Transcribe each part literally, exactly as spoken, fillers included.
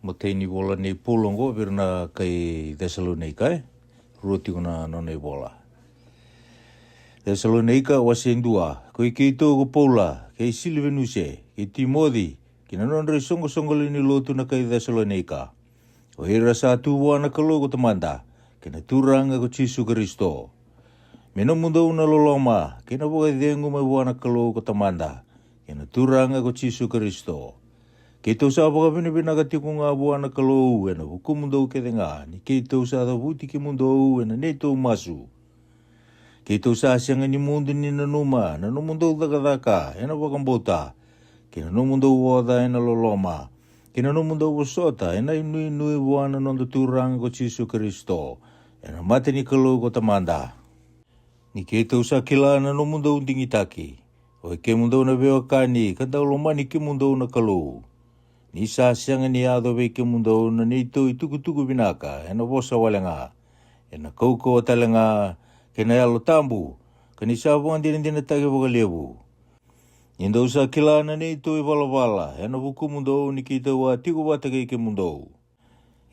Matai ni vola nei Paula oqo vei ira na kai Cesalonaika, e? Rua tiko na nona ivola. Cesalonaika wase dua. Ko i keitou ko Paula, kei Silivenuse, kei Timoci, ki na nodra isoqosoqo lewe ni lotu na kai Cesalonaika. O ira sa tu vua na Kalou ko Tamada, kei na Turaga ko Jisu Karisito. Me nomudou na loloma, kei na vakacegu mai vua na Kalou ko Tamada, kei na Turaga ko Jisu Karisito. Keitou sa vakavinavinaka tiko ga vua na Kalou ena vukumudou kece ga, ni keitou sa cavuti kemudou ena neitou masu. Keitou sa sega ni mudu ni nanuma na nomudou cakacaka ena vakabauta, kei na nomudou oca ena loloma, kei na nomudou vosota ena inuinui vua na noda Turaga ko Jisu Karisito, ena mata ni Kalou ko Tamada. Ni keitou sa kila na nomudou digitaki, o i kemudou na veiwekani ka dau lomani kemudou na Kalou. Ni sa sega ni yaco vei kemudou na neitou itukutuku vinaka ena vosa wale ga, ena kaukauwa tale ga, kei na Yalo Tabu, ka ni sa vakadinadinataki vakalevu. Ni dou sa kila na neitou ivalavala ena vukumudou ni keitou a tiko vata kei kemudou.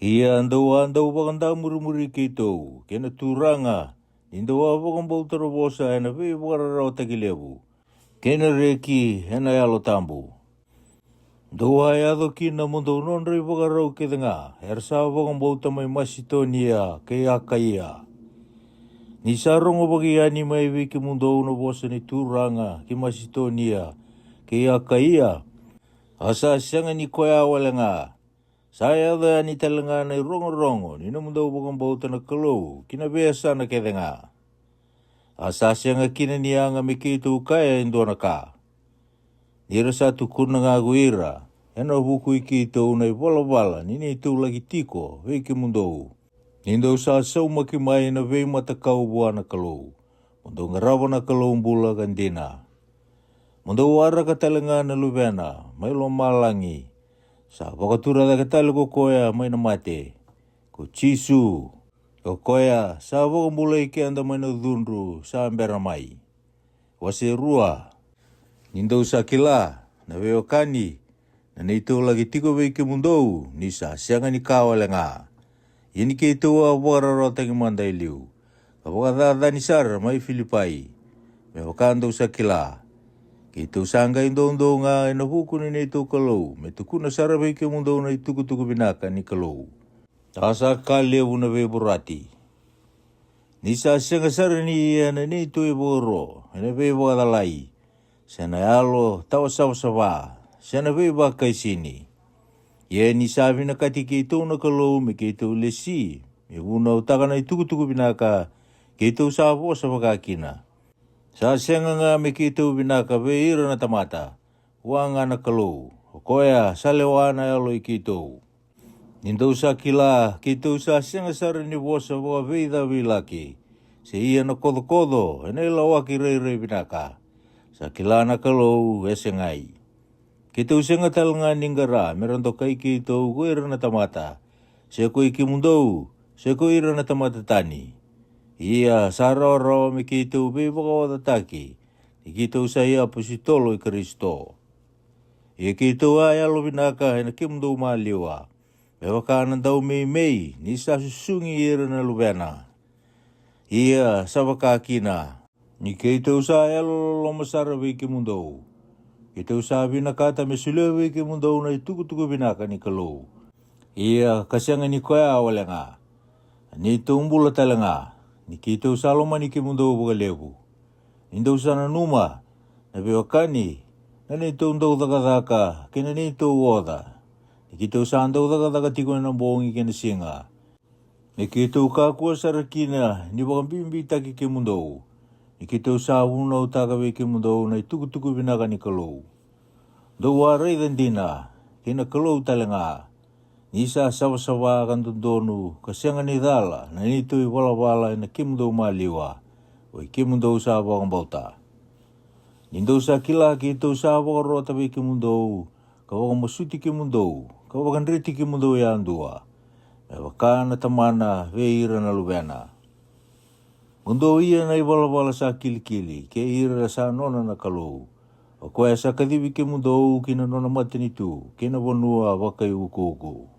Ia dou a dau vakadamurimuri keitou kei na Turaga, ni dou a vakabauta na vosa ena veivakararawataki levu, kei na reki ena Yalo Tabu. Dou a yaco kina mo dou nodra ivakarau kece ga era sa vakabauta mai Masitonia kei Akaia. Ni sa rogo vakayani mai vei kemudou na vosa ni Turaga ki Masitonia kei Akaia, a sa sega ni koya wale ga, sa yaco yani tale ga na irogorogo ni nomudou vakabauta na Kalou ki na veiyasana kece ga. A sa sega kina ni yaga me keitou kaya e dua na ka. Ni ra sa tukuna ga ko ira ena vuku i keitou na ivalavala ni neitou laki tiko vei kemudou, ni dou sa saumaki mai na veimatakau vua na Kalou, mo dou qarava na Kalou bula ka dina. Mo dou waraka tale ga na Luvena mai lomalagi, sa vakatura cake tale ko koya mai na mate, ko Jisu, o koya sa vakabulai keda mai na cudru sa bera mai. Wase rua. Ni dou sa kila, na veiwekani, na neitou laki tiko vei kemudou ni sa sega ni ka wale ga. Ia ni keitou a vakararawataki mada e liu, ka vakacacani sara mai Filipai, me vaka dou sa kila, keitou sa qai doudou ga ena vuku ni neitou Kalou me tukuna sara vei kemudou na itukutuku vinaka ni Kalou. A sa ka levu na veivorati. Ni sa sega sara ni ia na neitou ivakaro ena veivakacalai, se na yalo tawa savasava, se na veivakaisini. Ia ni sa vinakati keitou na Kalou me keitou lesi me vunautaka na itukutuku vinaka, keitou sa vosa vaka kina. Sa sega ga me keitou vinaka vei ira na tamata, vua ga na Kalou, o koya sa lewa na yalo i keitou. Ni dou sa kila, keitou sa sega sara ni vosa vakaveicavilaki, se ia na kocokoco ena ilawaki rairai vinaka. Sa kila na Kalou e segai. Keitou sega tale ga ni qara me ra dokai keitou ko ira na tamata, se ko i kemudou, se ko ira na tamata tani. Ia sa rawarawa me keitou veivakaocataki, ni keitou sa i apositolo i Karisito. Ia keitou a yalovinaka ena kemudou maliwa, me vaka na daumeimei ni sa susugi ira na luvena. Ia sa vaka kina, ni keitou sa yalololoma sara vei kemudou, keitou sa vinakata me solia vei kemudou na itukutuku vinaka ni Kalou. Ia ka sega ni koya wale ga, na neitou bula tale ga, ni keitou sa lomani kemudou vakalevu. Ni dou sa nanuma, na veiwekani, na neitou dau cakacaka kei na neitou oca, ni keitou sa dau cakacaka tiko ena bogi kei na siga, me keitou kakua sara kina ni vakabibitaki kemudou, ni keitou sa vunautaka vei kemudou na itukutuku vinaka ni Kalou. Dou a raica dina, kei na Kalou tale ga, ni sa savasava ka dodonu ka sega ni cala na neitou ivalavala ena kemudou maliwa, oi kemudou sa vakabauta. Ni dou sa kila keitou sa vakarota vei kemudou, ka vakamasuti kemudou, ka vakadreti kemudou yadua, me vaka na tamana vei ira na luvena. Mo dou ia na ivalavala sa kilikili kei ira sa nona na Kalou, o koya sa kacivi kemudou ki na nona matanitu kei na vanua vakaiukuuku.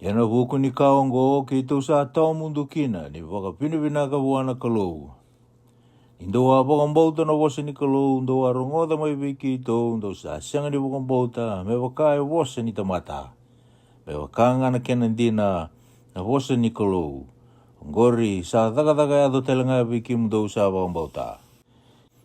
Ena vuku ni ka oqo keitou sa tawa mudu kina ni vakavinavinaka vua na Kalou. Ni dou a vakabauta na vosa ni Kalou dou a rogoca mai vei keitou, dou sa sega ni vakabauta me vaka e vosa ni tamata, me vaka ga na kena dina na vosa ni Kalou. Oqori sa cakacaka yaco tale ga vei kemudou sa vakabauta.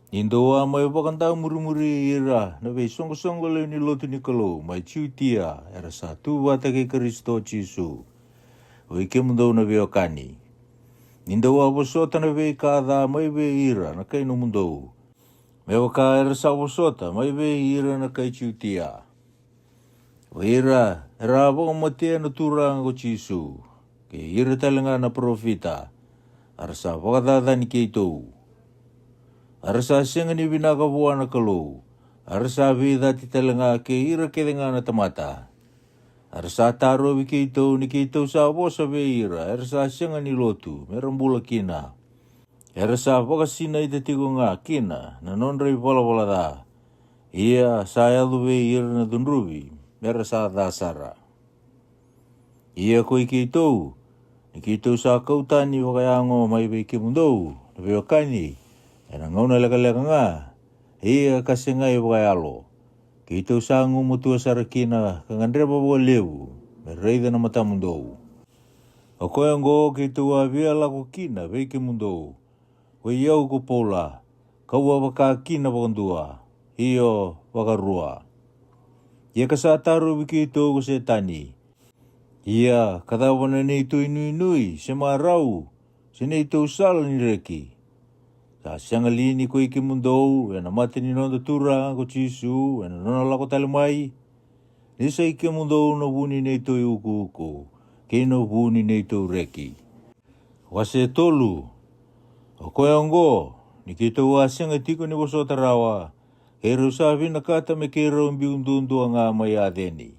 Ni dou a mai vakadamurimuri ira na veisoqosoqo lewe ni lotu ni Kalou mai Jutia era sa tu vata kei Karisito Jisu, oi kemudou na veiwekani. Ni dou a vosota na veika ca mai vei ira na kai nomudou, me vaka era sa vosota mai vei ira na kai Jutia. O ira era a vakamatea na Turaga ko Jisu, kei ira tale ga na parofita, a ra sa vakacacani keitou. A ra sa sega ni vinaka vua na Kalou, a ra sa veicati tale ga kei ira kece ga na tamata. A ra sa tarovi keitou ni keitou sa vosa vei ira era sa sega ni lotu me ra bula kina. Era sa vakasinaita tiko ga kina na nodra ivalavala ca, ia sa yaco vei ira na cudruvi me ra sa ca sara. Ia koi keitou, ni keitou sa kau tani vakayago mai vei kemudou na veiwekani ena gauna lekaleka ga, ia ka segai vakayalo, keitou sa gumatua sara kina ka gadreva vakalevu me raica na matamudou. O koya oqo keitou a via lako kina vei kemudou, koi au ko Paula, ka'u a vaka kina vakadua, io, vakarua. Ia ka sa tarovi keitou ko Setani. Ia ka cava na neitou inuinui se marau se neitou sala ni reki? Sa sega li ni koi kemudou ena mata ni noda Turaga ko Jisu ena nona lako tale mai? Ni sa i kemudou na vu ni neitou iukuuku kei na vu ni neitou reki. Wase tolu. O koya oqo, ni keitou a sega tiko ni vosota rawa, keirau sa vinakata me keirau biu duadua ga mai Aceni.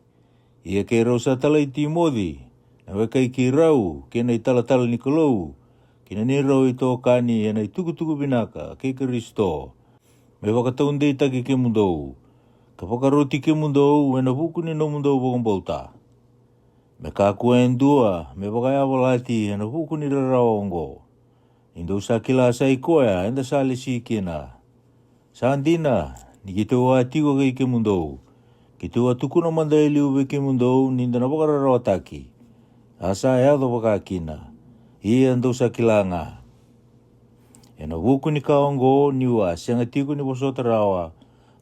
Ia keirau sa talai Timoci, na wekai keirau kei na italatala ni Kalou, kei na neirau itokani ena itukutuku vinaka kei Karisito, me vakataudeitaki kemudou, ka vakaroti kemudou ena vuku ni nomudou vakabauta, me kakua e dua me vakayavalati ena vuku ni rarawa oqo. Ni dou sa kila sa i koya eda sa lesi kina. Sa dina, ni keitou a tiko kei kemudou, keitou a tukuna mada e liu vei kemudou ni da na vakararawataki. A sa yaco vaka kina, ia dou sa kila ga. Ena vuku ni ka oqo, niu a sega tiko ni vosota rawa,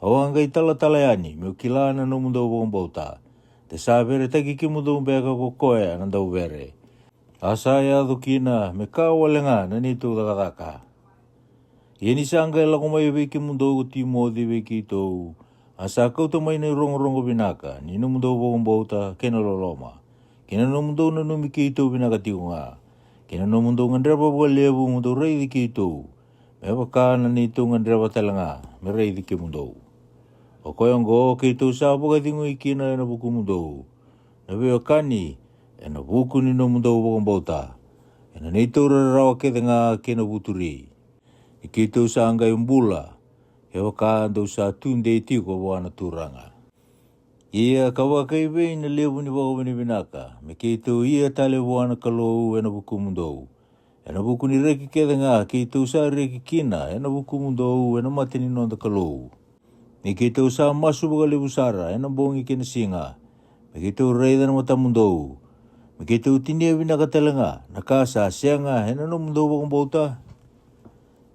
au a qai talatala yani meu kila na nomudou vakabauta, de sa veretaki kemudou beka ko koya na dauvere. A sa yaco kina me ka wale ga na neitou cakacaka. Ia ni sa qai lako mai vei kemudou ko Timoci vei keitou, a sa kauta mai na irogorogo vinaka ni nomudou vakabauta kei na loloma, kei na nomudou nanumi keitou vinaka tiko ga, kei na nomudou gadreva vakalevu mo dou raici keitou, me vaka na neitou gadreva tale ga me raici kemudou. O koya oqo keitou sa vakacegui kina ena vukumudou, na veiwekani, ena vuku ni nomudou vakabauta, ena neitou rarawa kece ga kei na vuturi, ni keitou sa qai bula, kevaka dou sa tudei tiko vua na Turaga. Ia ka vakaivei na levu ni vakavinavinaka me keitou ia tale vua na Kalou ena vukumudou? Ena vuku ni reki kece ga keitou sa reki kina ena vukumudou ena mata ni noda Kalou. Ni keitou sa masu vakalevu sara ena bogi kei na siga, me keitou raica na matamudou, me keitou tinia vinaka tale ga na ka sa sega ena nomudou vakabauta.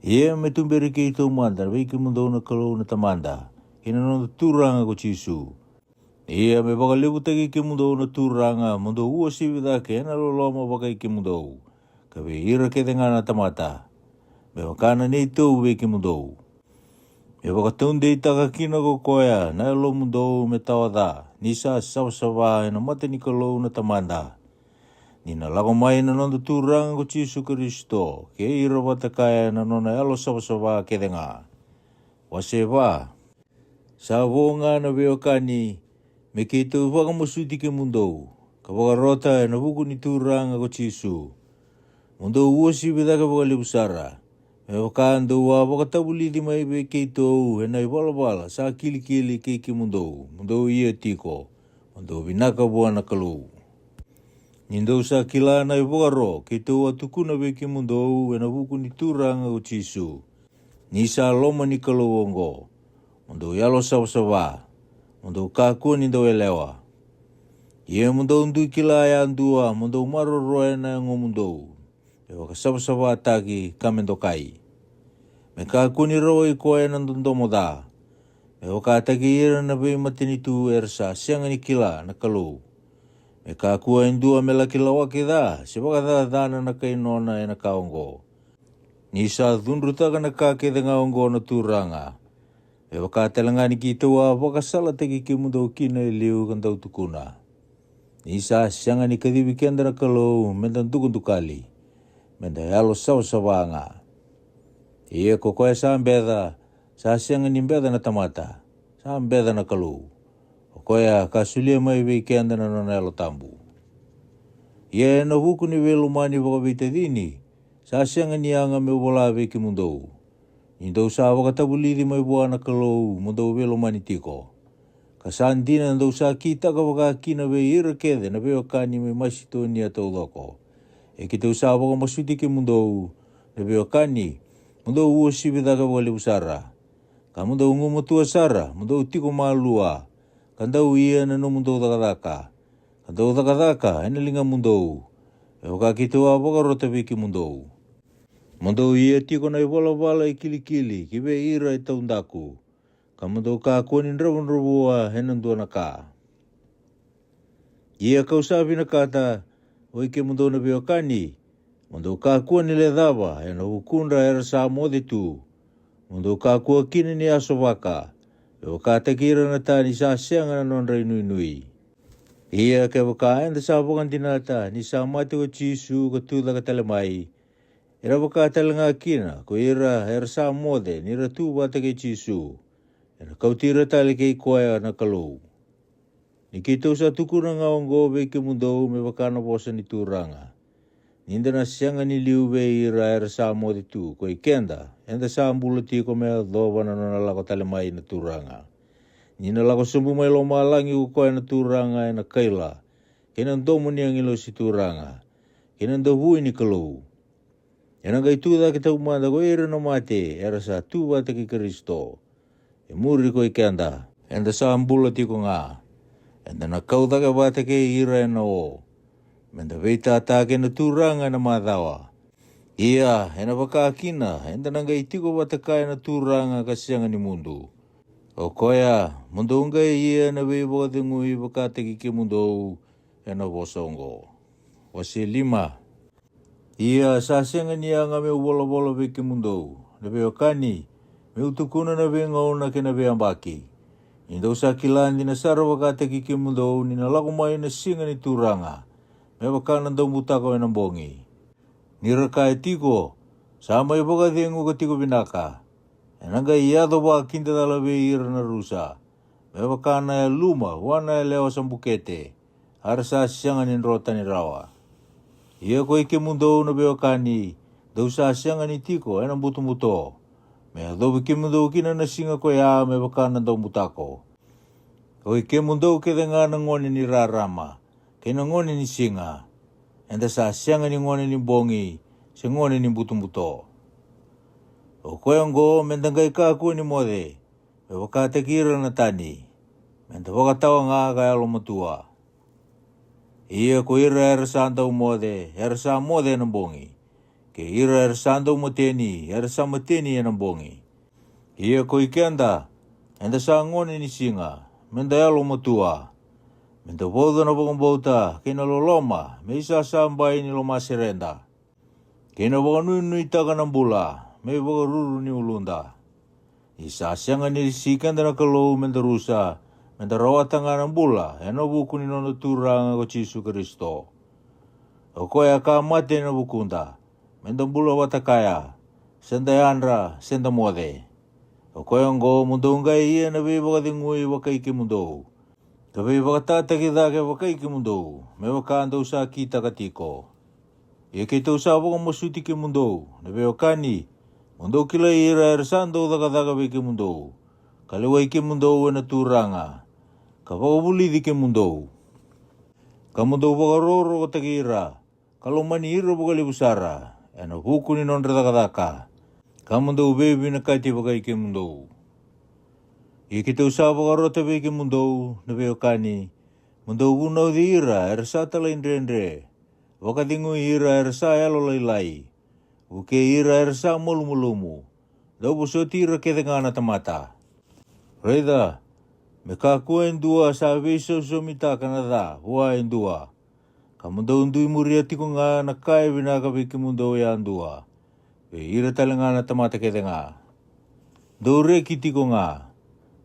Ia me tuberi keitou mada vei kemudou na Kalou na Tamada, kei na noda Turaga ko Jisu. Ia me vakalevutaki kemudou na Turaga mo dou uasivi cake ena loloma vakai kemudou, ka vei ira kece ga na tamata, me vaka na neitou vei kemudou. Me vakataudeitaka kina ko koya na yalomudou me tawa ca ni sa savasava ena mata ni Kalou na Tamada, ni na lako mai na noda Turaga ko Jisu Karisito kei ira vata kaya na nona yalo savasava kece ga. Wase va. Sa vo ga na veiwekani, me keitou vakamasuti kemudou, ka vakarota ena vuku ni Turaga ko Jisu, mo dou uasivi cake vakalevu sara, me vaka dou a vakatavulici mai vei keitou ena ivalavala sa kilikili kei kemudou mo dou ia tiko, mo dou vinaka vua na Kalou. Ni dou sa kila na ivakaro keitou a tukuna vei kemudou ena vuku ni Turaga ko Jisu. Ni sa loma ni Kalou oqo, mo dou yalo savasava, mo dou kakua ni dau yalewa. Ia mo dou dui kila yadua mo dou maroroya na yagomudou, me vakasavasavataki ka me dokai. Me kakua ni rawai koya na dodomo ca, me vakataki ira na veimatanitu era sa sega ni kila na Kalou. Me kakua e dua me laki lawaki ca se vakacacana na kai nona ena ka oqo. Ni sa cudrutaka na ka kece ga oqo na Turaga, me vaka tale ga ni keitou a vakasalataki kemudou kina e liu ka dau tukuna. Ni sa sega ni kacivi keda na Kalou me da dukadukali, me da yalo savasava ga. Ia ko koya sa beca, sa sega ni beca na tamata, sa beca na Kalou, o koya ka solia mai vei keda na nona Yalo Tabu. Ia ena vuku ni veilomani vakaveitacini, sa sega ni yaga meu vola vei kemudou, ni dou sa vakatavulici mai vua na Kalou mo dou veilomani tiko. Ka sa dina dou sa kitaka vaka kina vei ira kece na veiwekani mai Masitonia taucoko. E keitou sa vakamasuti kemudou, na veiwekani, mo dou uasivi cake vakalevu sara, ka mo dou gumatua sara mo dou tiko malua, ka dau ia na nomudou cakacaka, ka dau cakacaka ena ligamudou, me vaka keitou a vakarota vei kemudou. Mo dou ia tiko na ivalavala e kilikili ki vei ira e taudaku, ka mo dou kakua ni dravudravua ena dua na ka. Ia kau sa vinakata, oi kemudou na veiwekani, mo dou kakua ni lecava ena vukudra era sa moce tu, mo dou kakua kina ni yasovaka, me vakataki ira na tani sa sega na nodra inuinui. Ia kevaka eda sa vakadinata ni sa mate ko Jisu ka tucake tale mai, era vaka tale ga kina ko ira era sa moce ni ra tu vata kei Jisu, era kauti ira tale kei koya na Kalou. Ni keitou sa tukuna ga oqo vei kemudou me vaka na vosa ni Turaga, ni da na sega ni liu vei ira era sa moce tu ko i keda eda sa bula tiko me yacova na nona lako tale mai na Turaga. Ni na lako sobu mai lomalagi ko koya na Turaga ena kaila, kei na domo ni agilosi turaga, kei na davui ni Kalou. Ena qai tu cake taumada ko ira na mate era sa tu vata kei Karisito, e muri ko i keda eda sa bula tiko ga, eda na kau cake vata kei ira ena o, me da veitata kei na Turaga ena macawa. Ia ena vaka kina eda na qai tiko vata kaya na Turaga ka sega ni mudu. O koya mo dou qai ia na veivakacegui vakataki kemudou ena vosa oqo. Wase lima. Ia sa sega ni yaga meu volavola vei kemudou na veiwekani, meu tukuna na veigauna kei na veiyabaki. Ni dou sa kila dina sara vakataki kemudou ni na lako mai na siga ni Turaga, me vaka na daubutako ena bogi. Ni ra kaya tiko, sa mai vakacegu ka tiko vinaka, ena qai yaco vakidacala vei ira na rusa, me vaka na yaluma vua na yalewa sa bukete, a ra sa sega ni dro tani rawa. Ia ko i kemudou na veiwekani, dou sa sega ni tiko ena butobuto, me yacovi kemudou kina na siga ko ya me vaka na daubutako. O i kemudou kece ga na gone ni rarama kei na gone ni siga, eda sa sega ni gone ni bogi se gone ni butobuto. O koya oqo me da qai kakua ni moce, me vakataki ira na tani, me da vakatawa ga ka yalomatua. Ia ko ira era sa dau moce era sa moce ena bogi, kei ira era sa dau mateni era sa mateni ena bogi. Ia ko i keda, eda sa gone ni siga, me da yalomatua, me da vauca na vakabauta kei na loloma me isasabai ni lomasereda, kei na vakanuinuitaka na bula me ivakaruru ni uluda. Ni sa sega ni lesi keda na Kalou me da rusa, me da rawata ga na bula ena vuku ni noda Turaga ko Jisu Karisito. O koya ka mate ena vukuda, me da bula vata kaya, se da yadra se da moce. O koya oqo mo dou qai ia na veivakacegui vakai kemudou, ka veivakatataki cake vakai kemudou me vaka dou sa kitaka tiko. Ia keitou sa vakamasuti kemudou na veiwekani, mo dou kilai ira era sa dau cakacaka vei kemudou, ka lewai kemudou ena Turaga, ka vakavulici kemudou. Ka mo dou vakarokorokotaki ira, ka lomani ira vakalevu sara, ena vuku ni nodra cakacaka, ka mo dou veivinakati vakai kemudou. Ia keitou sa vakarota vei kemudou, na veiwekani, mo dou vunauci ira era sa talaidredre, vakacegui ira era sa yalolailai, vukei ira era sa malumalumu, dou vosoti ira kece ga na tamata. Raica, me kakua e dua sa veisausaumita ka na ca vua e dua, ka mo dou dui muria tiko ga na ka e vinaka vei kemudou yadua, vei ira tale ga na tamata kece ga. Dou reki tiko ga,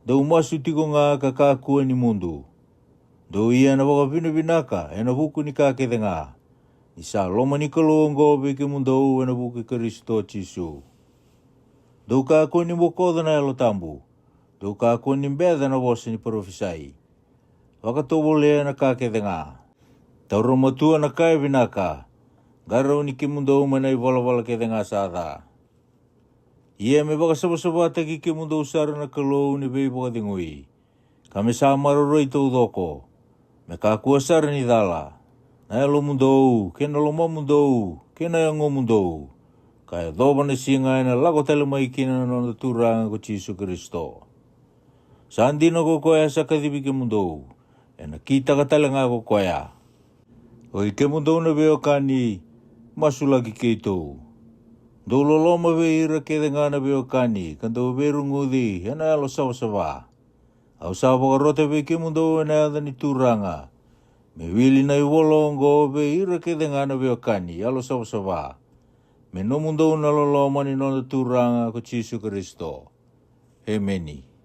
dou masu tiko ga ka kakua ni mudu. Dou ia na vakavinavinaka ena vuku ni ka kece ga, ni sa loma ni Kalou oqo vei kemudou ena vuku i Karisito Jisu. Dou kakua ni bokoca na Yalo Tabu, dou kakua ni beca na vosa ni parofisai. Vakatovolea na ka kece ga. Taura matua na ka e vinaka, qarauni kemudou mai na ivalavala kece ga sa ca. Ia me vakasavasavataki kemudou sara na Kalou ni veivakacegui, ka me sa maroroi taucoko, me kakua sara ni cala, na yalomudou, kei na lomamudou, kei na yagomudou, ka yacova na siga ena lako tale mai kina na noda Turaga ko Jisu Karisito. Sa dina ko koya sa kacivi kemudou, ena kitaka tale ga ko koya. Oi kemudou na veiwekani, masulaki keitou. Dou loloma vei ira kece ga na veiwekani, ka dou veiruguci ena yalo savasava. Au sa vakarota vei kemudou ena yaca ni Turaga, me wili na ivola oqo vei ira kece ga na veiwekani yalo savasava, me nomudou na loloma ni noda Turaga ko Jisu Karisito. Emeni.